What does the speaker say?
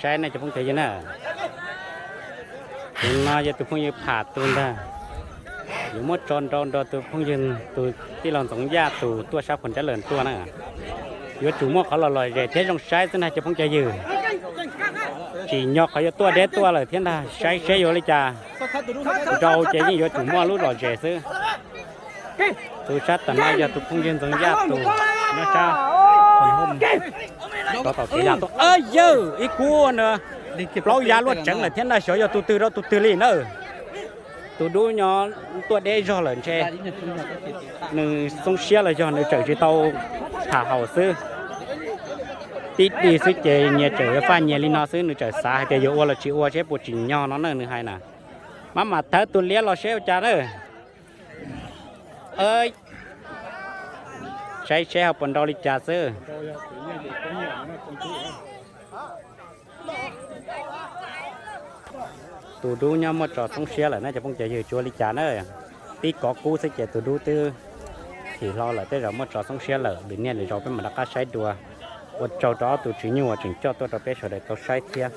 Saib nej cov phooj cov ywg na, tus no yog tus phooj ywg Pham tus ntag. Yuav muab tso nrau nrog tus phooj ywg tus tij laug Ntxoov Yaj tus tuaj sab Phu Nrab Lawm tuaj na. Yuav tsum muaj qhov los lom zem thiab zoo saib xwb ntag cov phooj cov ywg. Tsim nyog qhov yuav tuaj deb tuaj lawm thiab ntag, saib seb yuav li cas. Nrau ces yeej yuav tsum muaj lub lom zem xwb. Tus sab tam no yog tus phooj ywg Ntxoov Yaj tus nyob sab Phu Nrab Lawm. Yawg, ib kub na, plaub ya luaj tseev lawm thiab ntag, xyov yog tus twg rau tus twg li na. Tus dub nyob tuaj deb zog lawm ntshe nws xoob siab los yog nws tseem tsis tau tham haum xwb. Tib dig xwb ces nyias tseem yuav faj nyias li no xwb, nws tseem xav hais tias yuav ua los tsis ua seb puas tsim nyog no na nws hais na. Maj mam thawb tus liab los seb ua cas na. Saib seb ho puas nrau li cas xwb. Tus dub nyob muaj tso xoob siab lawm na cov phooj cov ywg, tsis ua li cas na. Tib kov kub xwb ces tus dub twb thim hlo lawm, tej zaum muaj tso xoob siab lawm. Lwm niaj lwm zaus peb mam rov qab saib dua. Ua tsaug rau ob tug tswv nyuj uas tseem coj tuaj rau peb sawv daws tau saib thiab.